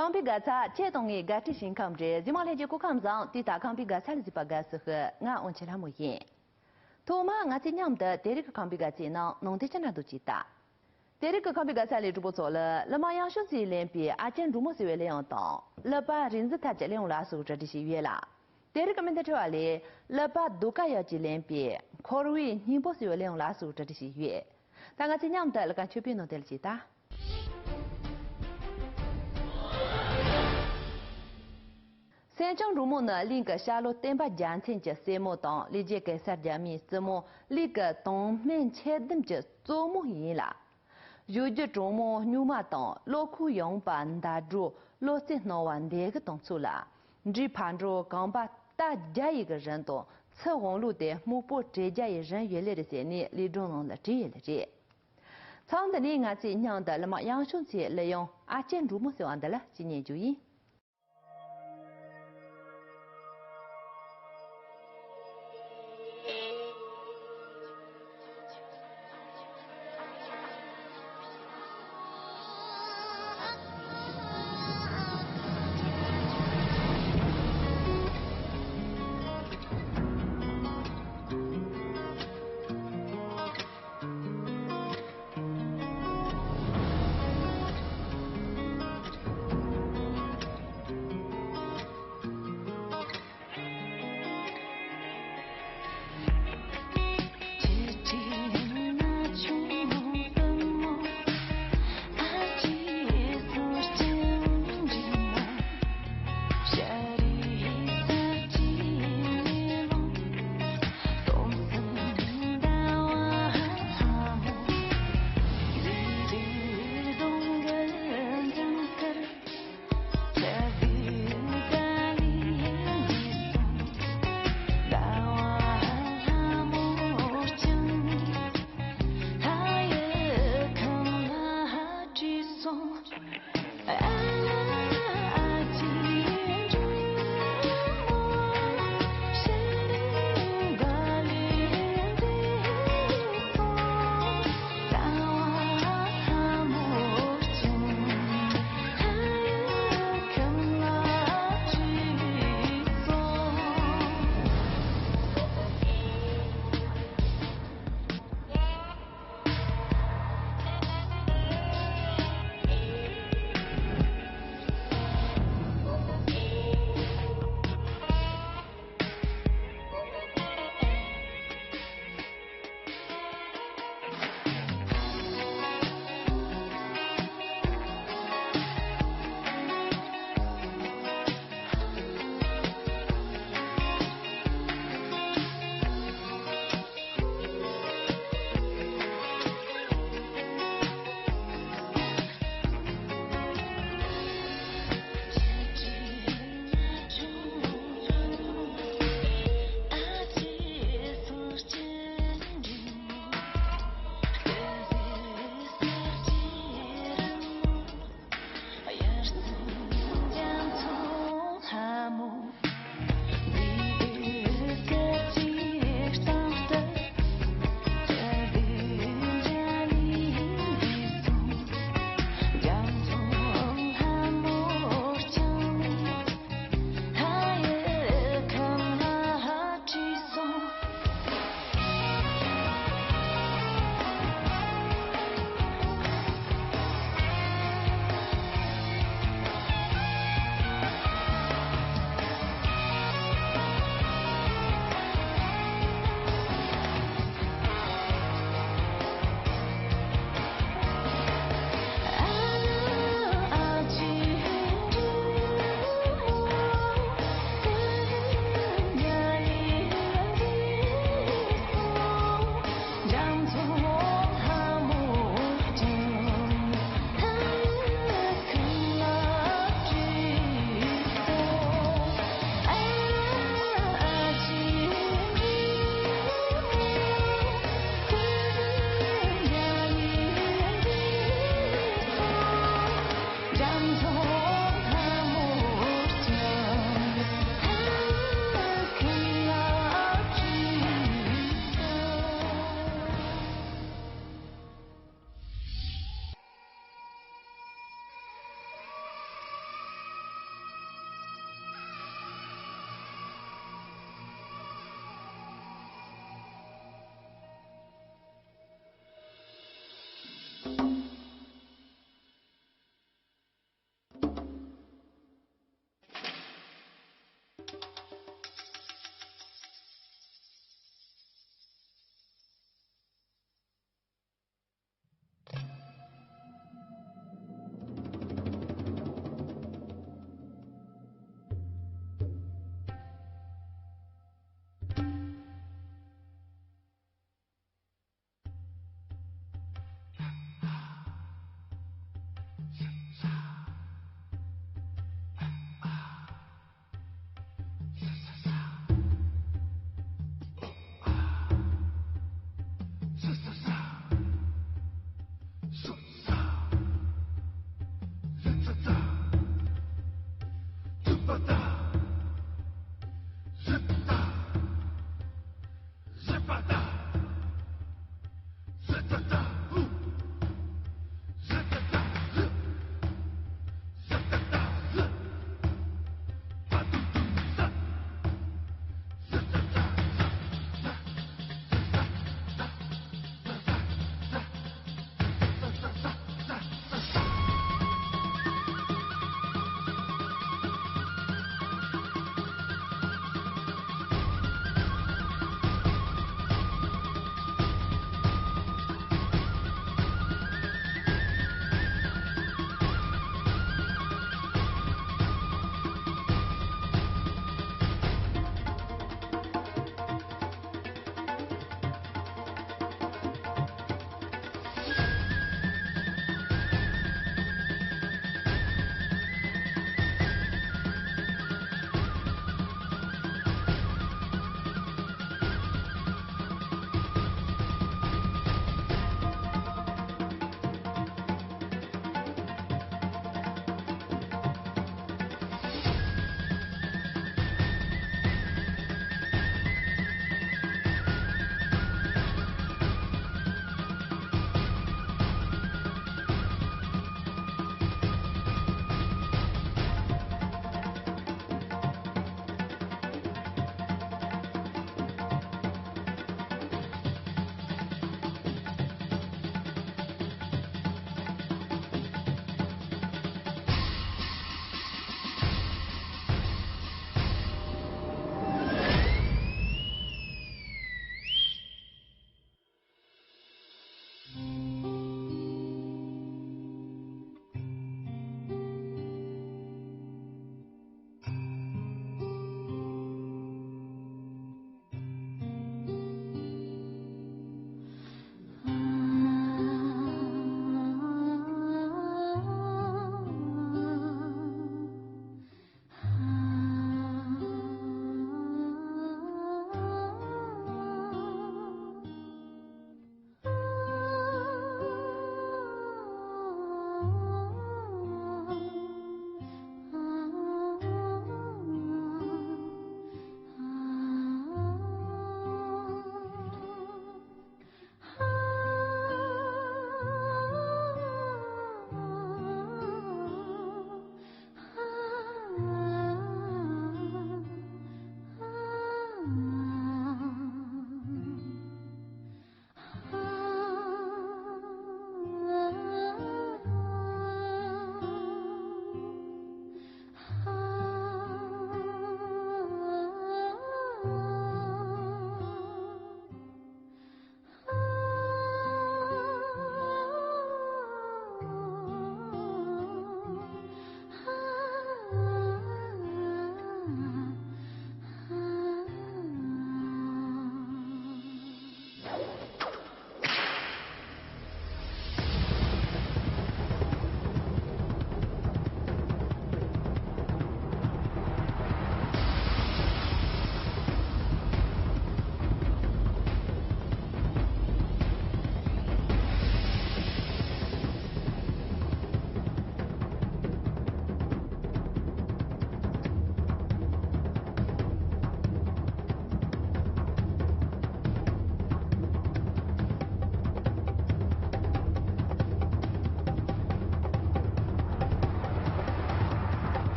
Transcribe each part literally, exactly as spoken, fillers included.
ཁང་པའི་དགའ་ཚལ་ཁྱེད་དང་ངའི་དགའ་སྤྲོའི་ཞིང་ཁམས་རེད། གཟིགས་མོ་ལྷན་རྒྱས་སྐུ་ཁམས་བཟང་། དུས་ལྟར་ཁང་པའི་དགའ་ཚལ་ལ་གཟིགས་པ་དགའ་བསུ་ཞུ། ང་དབང་ཆེན་ལྷ་མོ་ཡིན། ཐོག་མར་ང་ཚོས་མཉམ་དུ་དེ་རིང་གི་ཁང་པའི་དགའ་ཚལ་ནང་སྣང་དེ་ཅི་འདྲ་འདུག་ཅེས་ལྟ། དེ་རིང་གི་ཁང་པའི་དགའ་ཚལ་ལས་གྲོགས་པོ་ཚོ་ལ་གླུ་མ་དབྱངས་ཕྱུག་མཚོས་ལེན་པའི་ཨ་ཅེ་འབྲུག་མོ་ཟེར་བའི་གླུ་དབྱངས་དང་གླུ་པ་རིག་འཛིན་ཐར་གྱི་གླུ་དབྱངས་ལ་སོགས་གྲ་སྒྲིག་བྱས་ཡོད་ལ། དེ་རིང་གི་སྨན་ཐང་ཁྲོད་པ་ལས་གླུ་པ་ཟློས་གར་གཡག་གིས་ལེན་པའི་འཁོར་བའི་སྙིང་པོ་ཟེར་བའི་གླུ་དབྱངས་ལ་སོགས་གྲ་སྒྲིག་བྱས་ཡོད། ད་ང་ཚོས་མཉམ་དུ་གླུ་ཁར་མཆོད་པའི་སྣང་དེ་ལ་ཅིག་ལྟ། སེང་ལྕམ་འབྲུག་མོ་ནི་གླིང་གི་ཤར་ལྷོ་སྟོན་པ་རྒྱལ་མཚན་གྱི་སྲས་མོ་དང་། ལས་ཀྱི་གེ་སར་རྒྱལ་མོའི་བཙུན་མོ། གླིང་གི་དུང་སྨན་མཆེད་ལྡན་གྱི་གཙོ་མོ་ཡིན་ལ། གཞོན་གྱི་གྲོགས་མོ་སྨྱུག་མ་དང་། བློ་ཁུག་ཡངས་པ་མདའ་སྒྲོ། བློ་རྩེ་སྣང་བ་མདེའུ་གི་དུང་ཚོ་ལ། འབྲས་ཕར་འགྲོ་གོམ་པ་རྟ་བརྒྱ་ཡི་གི་རིན་དང་། ཚེ་དབང་ལུག་དེ་སྨུག་པོ་བྲེ་བརྒྱ་ཡི་རིན་ཡོད་ལེ་རེད་ཟེར་ནས་གླུ་སྒྲུང་ནང་ལ་བྲིས་ཡོད་ལེ་རེད། མཚམས་འདི་ནས་ང་ཚོས་མཉམ་དུ་གླུ་མ་དབྱངས་ཕྱུག་མཚོའི་གླུ་དབྱངས་ཨ་ཅེ་འབྲུག་མོ་ཟེར་བ་འདི་ལ་ཅིག་ཉན་རྒྱུ་ཡིན།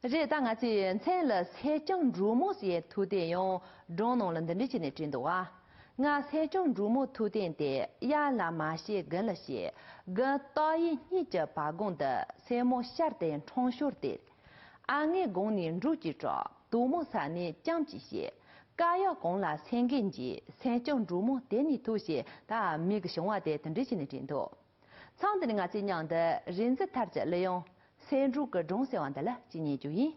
རེད། ད་ང་ཚོས་མཚན་ལ་སེར་སྐྱ་འབྲུག་མོ་ཞེས་ཐུགས་བསྟན་ཡང་སྒྲུང་ནང་ལ་འདི་འདྲ་བྱས་ནས་བྲིས་འདུག་བ། ང་སེར་སྐྱ་འབྲུག་མོ་ཐུགས་བསྟན་ཏེ། གཡག་ལ་མ་བྱེད་དགུ་ལ་བྱེད། དགུ་སྟག་ཡི་སྙིང་གི་བ་གོང་དུ། སེར་མོ་ཤར་ཏེ་ཁྲོང་ཤོར་ཏེ། ཨ་སྔས་གོང་ནས་འབྲུག་གི་གྲགས། དོག་མོ་ས་ནས་རྐྱང་གཅིག་བྱེད། དཀར་ཡག་གོང་ལ་སེང་གེ་འགྱེད། སེར་སྐྱ་འབྲུག་མོ་དེ་ནས་ཐུག་ཞེས། ད་མི་གི་བྱུང་བ་དེ་དེ་འདྲ་བྱས་ནས་བྲིས་འདུག། མཚམས་འདི་ནས་ང་ཚོས་མཉམ་དུ་རིག་འཛིན་ཐར་གྱི་གླུ་དབྱངས་སེང་འབྲུག་གི་སྒྲུང་ཟེར་བ་འདི་ལ་གཅིག་ཉན་རྒྱུ་ཡིན།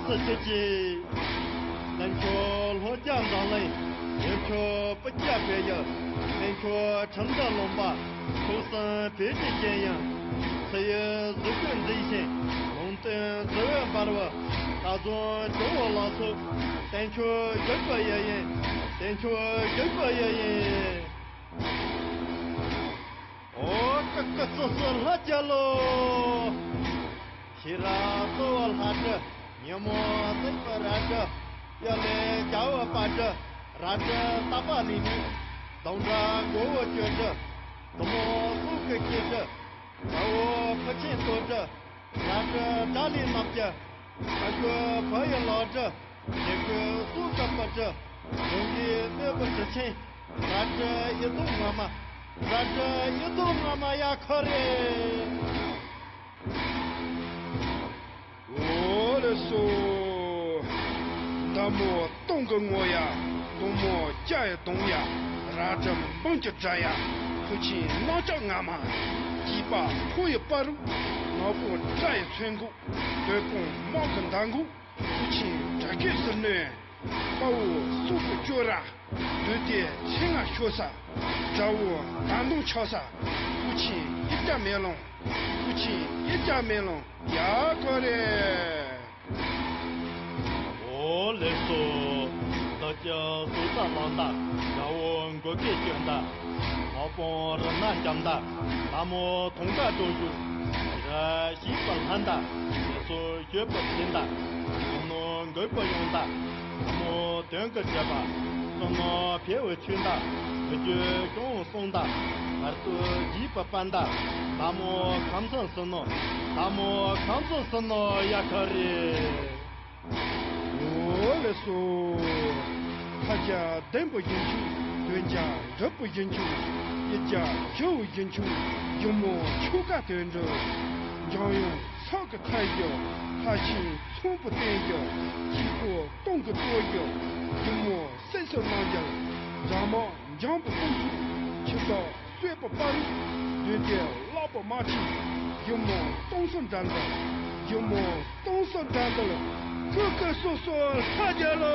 སུ་སྐྱེ་ཅི། བསྟན་ཆོས་ལྷོ་རྒྱ་འཛམ་གླིང་། ཡུལ་ཆོས་སྤུ་རྒྱ་བོད་ཡུལ། བསྟན་ཆོས་ཁྲིམས་འདུལ་ལུང་པ། ཐུགས་གསུམ་བོད་ཀྱི་རྒྱལ་ཡུམ། ཚེ་ཡི་གཟུགས་སྐུ་འཛིན་ཞིང་། ལུང་བསྟན་གཟུ་བོར་འབར་བ། ད་གཟོད་ཇོ་བོ་ལ་སོགས། བསྟན་ཆོས་བརྒྱུད་པའི་ཡབ་ཡུམ། བསྟན་ཆོས་བརྒྱུད་པའི་ཡབ་ཡུམ། ཨོ་ཀ་ཀ་སོ་སོ་ལྷ་རྒྱལ་ལོ། ཤེས་རབ་གཙོ་བོ་ལྷ་སྒྲུབ། ཉོན་མོངས་སེལ་བའི་རལ་གྲི། གཡུལ་ལས་རྒྱལ་བའི་དཔལ་སྒྲུབ། རལ་གྲི་བཏགས་པ་ལས་མིན། གདོང་དྲག་མགོ་བོ་གཅོད་སྒྲུབ། གཏུམ་མོ་གསུང་གི་སྐྱེས་སྒྲུབ། དགྲ་བོ་ཕུ་ཆེན་གཏོར་སྒྲུབ། རལ་གྲི་དགྲ་ལས་མནན་རྒྱུ། ཕ་ཁུ་བུ་ཡི་ལོ་སྒྲུབ། རྗེ་ཁུ་སྲོག་གི་བུ་སྒྲུབ། གདོང་གི་གནོད་པའི་གྲི་ཆེན། རལ་གྲི་ཡི་དྭགས་ངོ་མ། རལ་གྲི་ཡི་དྭགས་ངོ་མ་ཡ་ཁོ་རེ། འོ་ལེ་སོ། མདའ་མོ་སྟོང་གི་ངོ་ཡ། མདུང་མོ་སྐྱ་ཡི་གདོང་ཡ། རལ་གྲི་འབུམ་གྱི་སྒྲ་ཡ། ཕུ་ཆེན་གནམ་ལྕགས་ངར་མ། སྐྱེས་པ་ཕོ་ཡི་སྤ་རོ། ནག་པོ་སྐྲ་ཡི་ཚོན་མགོ། སྟོད་འཕོངས་དམག་གི་མདའ་མགོ། ཕུ་ཆེན་དགྲ་བགེགས་ཟིལ་གནོན། དཔའ་བོ་སྲོག་གི་གཅོད་ར། བདུད་སྡེ་ཚེ་སྔ་ཤོར་ས། དགྲ་བོ་མདའ་མདུང་ཆག་ས། ཕུ་ཆེན་གཡུལ་རྒྱལ་མེ་ལོང་། ཕུ་ཆེན་གཡུལ་རྒྱལ་མེ་ལོང་ཡ་ཁོ་རེ། འོ་ལེ་སོ། བདག་ཅག་སོ་ས་ལང་མདའ། དགྲ་བོ་མགོ་སྐེ་གཅོད་མདའ། དམག་དཔུང་རི་ན་འཇོམས་མདའ། མདའ་མོ་དུང་དཀར་སྒྲོག་གཞུ། ཤེས་རབ་བཞད་པའི་ལྷ་མདའ། ལེ་ཚོ་གཅོད་པའི་ཚེ་མདའ། གཞོན་ནུ་འགུགས་པའི་གཡུལ་མདའ། ལྷ་མོ་དོན་གྱི་སྤྱོད་པ། བསོད་ནམས་འཕེལ་བའི་ཆོས་མདའ། མི་བསྐྱོད་སྐྱོང་བའི་སྲུང་མདའ། བར་དོ་འཇིགས་པའི་དཔའ་མདའ། ལྷ་མོ་ཁམས་གསུམ་སྲུང་ནོ། ལྷ་མོ་ཁམས་གསུམ་སྲུང་ནོ་ཡ་ཁ་རེ། འོ་ལེ་སོ། ལྷ་རྒྱལ་ལྡན་པའི་གཞུང་ཆུང་། དོན་རྒྱལ་འགྲུབ་པའི་གཞུང་ཆུང་། གཡུལ་རྒྱལ་ཞི་བའི་གཞུང་ཆུང་། སྒྱུ་མོ་ཆོ་ག་དོན་གྲུབ། འཇམ་དབྱངས་ཕྱག་གི་མཐའ་བཞི། ལྷ་ཆེན་ཚོམ་བུའི་རྟེན་བཞི། དཀྱིལ་འཁོར་སྟོང་གི་སྟོད་བཞི། སྒྱུ་མོ་སྲིད་ཞིའི་རྣམ་རྒྱལ། དགྲ་དམག་འཇོམས་པའི་དཔུང་ཚོགས། འཆི་བདག་གསོད་པའི་དཔའ་རིས། བདུད་སྡེ་བརླག་པའི་དམག་ཆེན། སྒྱུ་མོ་སྟོང་གསུམ་དགྲ་འདུལ། སྒྱུ་མོ་སྟོང་གསུམ་དགྲ་འདུལ། ཀི་ཀི་སོ་སོ་ལྷ་རྒྱལ་ལོ།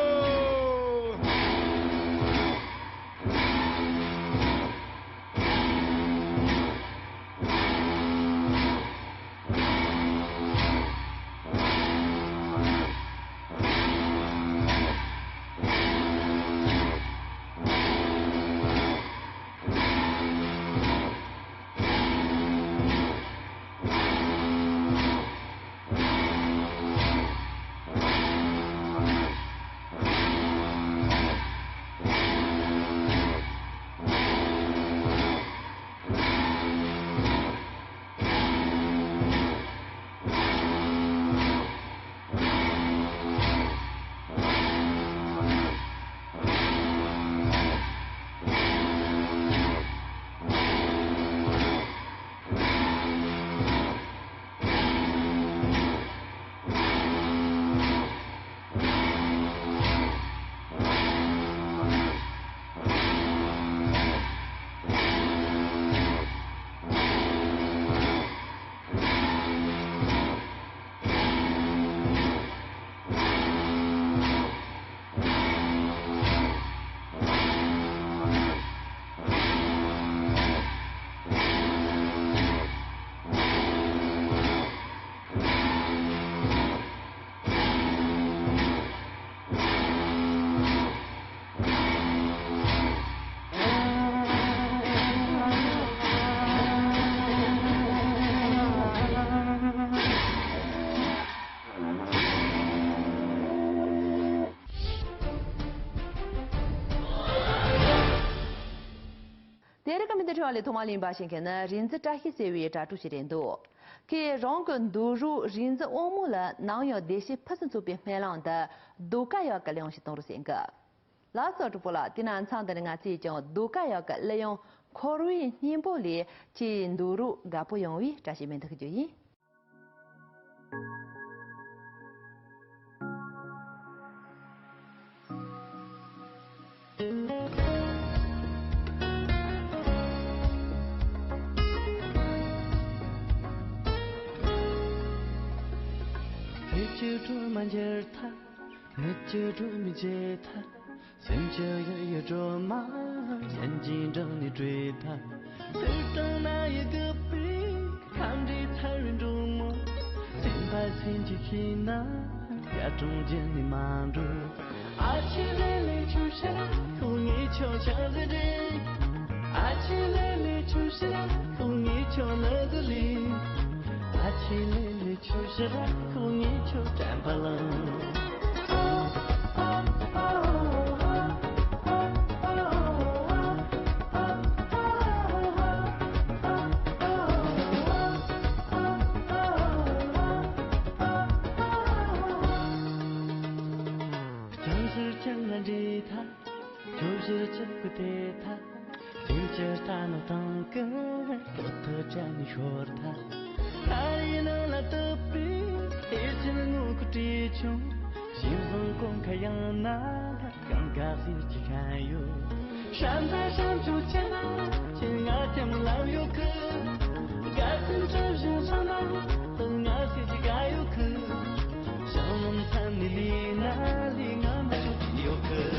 དེ་རིང་གི་མི་ཚེ་འཕྲོ་བ་ལས་ཐོག་མར་ལེན་པ་ཞིག་གི་ནི་རིག་འཛིན་བཀྲ་ཤིས་ཟེར་བའི་དྲ་གྲོགས་ཤིག་རེད་འདུག་ཁོས་རང་གི་འདུག་རོགས་རིག་འཛིན་དབང་མོ་ལ་ནམ་ཡང་བདེ་སྐྱིད་ཕུན་སུམ་ཚོགས་པའི་སྨོན་ལམ་དུ་ཟློས་གར་ཡག་གི་གླུ་དབྱངས་ཤིག་གཏོང་རོགས་ཟེར་གི། ལགས་སོ་གྲོགས་པོ་ལགས། དེ་ན་མཚམས་འདི་ནས་ང་ཚོས་ཀྱང་ཟློས་གར་ཡག་གི་གླུ་དབྱངས་འཁོར་བའི་སྙིང་པོ་ལས་ཁྱེད་འདུག་རོགས་དགའ་པོ་ཡོང་བའི་བཀྲ་ཤིས་སྨོན་འདུན་ཞུ་རྒྱུ་ཡིན། ཀྱི་སྒྲོན་མ་འགྱུར་ཐལ། མིག་གི་སྒྲོན་མེ་བརྗེད་ཐལ། སེམས་ཀྱི་གཡུ་ཡི་སྒྲོན་མ་གཞན་གྱིས་འགྲངས་ནས་བྲོས་ཐལ། ཚིག་དང་རྣ་ཡི་སྒུག་པའི་ཁམས་འདྲེས་ཚར་བའི་འབྲུག་མོ། སེམས་པ་སེམས་ཀྱིས་ཤེས་ན་གྱ་གྲོང་ཁྱེར་ནས་མ་འགྲོ། ཨ་ཆི་ལེ་ལེ་ཁྱོད་ཕྱིར་ཁོ་ངའི་ཁྱོད་ཆགས་ཟེར་རེད། ཨ་ཆི་ལེ་ལེ་ཁྱོད་ཕྱིར་ཁོ་ངའི་ཁྱོད་ལ་ཟེར་ལེ། ཨ་ཆི་ལེ་ལེ་ཁྱོད་ཕྱིར་ཁོ་ངའི་ཁྱོད་དྲན་པ་ལངས། ལྕང་ཟེར་ལྕང་ང་འདྲེས་ཐལ། ཁྱོད་ཕྱིར་ཆགས་པའི་དེ་ཐལ། སེམས་ཀྱི་རྟ་ནག་སྟེང་གི་ལོ་ཐོ་བྲལ་ནས་ཤོར་ཐལ། ཐག་རིང་ནང་ལ་བཏུད་པའི་གཏེར་ཆེན་དངུལ་གྱི་བྲེ་ཆུང་། ཤིང་བཟང་གོང་ཁ་གཡང་ན་གང་ག་ཟིག་ཅིག་ཤར་ཡོད། ཤམ་ཐབས་ཤམ་ཆུང་ཆེ་ན་ཁྱེད་ང་ཀྱང་ལབ་ཡོད་གི། དགའ་སེམས་ཁྲོད་བཞིན་བཞག་ན་ང་སྲིད་ཀྱི་དགའ་ཡོད་གི། བྱང་ལམ་མཚན་ནས་ལུས་ན་ལུས་ང་མ་ཤོག་ཅི་ཡོད་གི།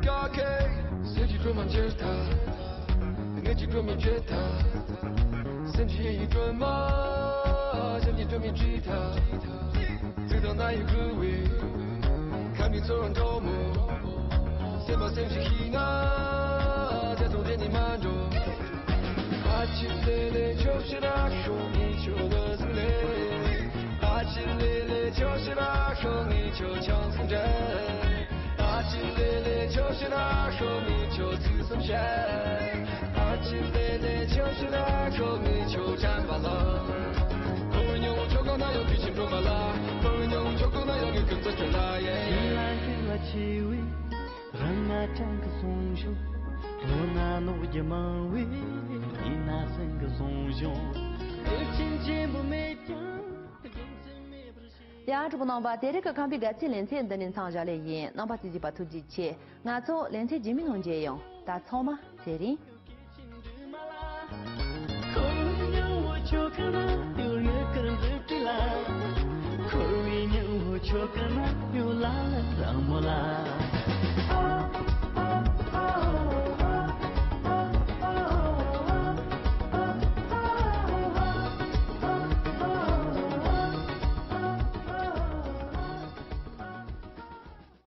སྐྱ་ཁེ། སེམས་ཀྱི་སྒྲོན་མ་འགྱུར་ཐལ། ངེད་ཀྱི་སྒྲོན་མེ་བརྗེད་ཐལ། སེམས་ཀྱི་གཡུ་ཡི་སྒྲོན་མ་གཞན་གྱི་སྒྲོན་མེ་བྲིས་ཐལ། ཚིག་དང་རྣ་ཡི་སྒུག་པའི་ཁམས་ནི་ཚོར་བ་འགྲོ་མོ། སེམས་པ་སེམས་ཀྱིས་ཤེས་ན་བརྒྱ་སྟོང་བརྒྱ་ནི་མ་འགྲོ། ཨ་ཆི་ལེ་ལེ་ཁྱོད་ཕྱིར་ར་ཤོག་ངས་ཁྱོད་ལ་ཟིན་ལེ། ཨ་ཆི་ལེ་ལེ་ཁྱོད་ཕྱིར་ར་ཤོག་ངས་ཁྱོད་ཆང་སིན་འདྲ། ཨ་ཆི་ལེ་ལེ་ཁྱོད་ཕྱིར་ར་ཤོག་ངས་ཁྱོད་ཚིག་གསུམ་བཤད། ཨ་ཆི་ལེ་ལེ་ཁྱོད་ཕྱིར་ར་ཤོག་ངས་ཁྱོད་དྲན་པ་ལ། ཁོ་ཉོ་ཁྱོད་གང་ན་ཡོད་དུས་ཕྱིན་འགྲོ་མ་ལ། ཁོ་ཉོ་ཁྱོད་གང་ན་ཡོད་ངས་ཁྱོད་ཚོ་ཁྱོད་ལ་ཡེ། ཡིད་ལ་ཡིད་ལ་ཆེ་བའི། རང་ང་དྲན་གི་སོང་བྱུང་། ལོ་ན་ནོག་རྒྱུ་མང་བས། ཡིན་ན་སེང་གི་སོང་བྱུང་། དེབ་ཆེན་ཆེན་པོ་མེད་ཀྱང་སྒྲིག་འཛུགས་མེད་པར་ཤེས། ཡ། གྲོགས་པོ་རྣམ་པ། དེ་རིང་གི་ཁམས་པའི་དགའ་ཚལ་ལེ་ཚན་འདི་ནས་མཚམས་བཞག་ལེ་ཡིན། རྣམ་པ་ཚོས་གཟིགས་པ་ཐུགས་རྗེ་ཆེ། ང་ཚོ་ལེ་ཚན་རྗེས་མའི་ནང་མཇལ་ཡོང་། ད་ཚང་མ་ཚེ་རིང་། འཁོར་བའི་སྙིང་པོ་ཁྱོད་གང་ན་ཡོད། ངའི་དཀར་མཛེས་སྤྲིན་ལ། འཁོར་བའི་སྙིང་པོ་ཁྱོད་གང་ན་ཡོད། ལ་ལ་རང་མོ་ལ།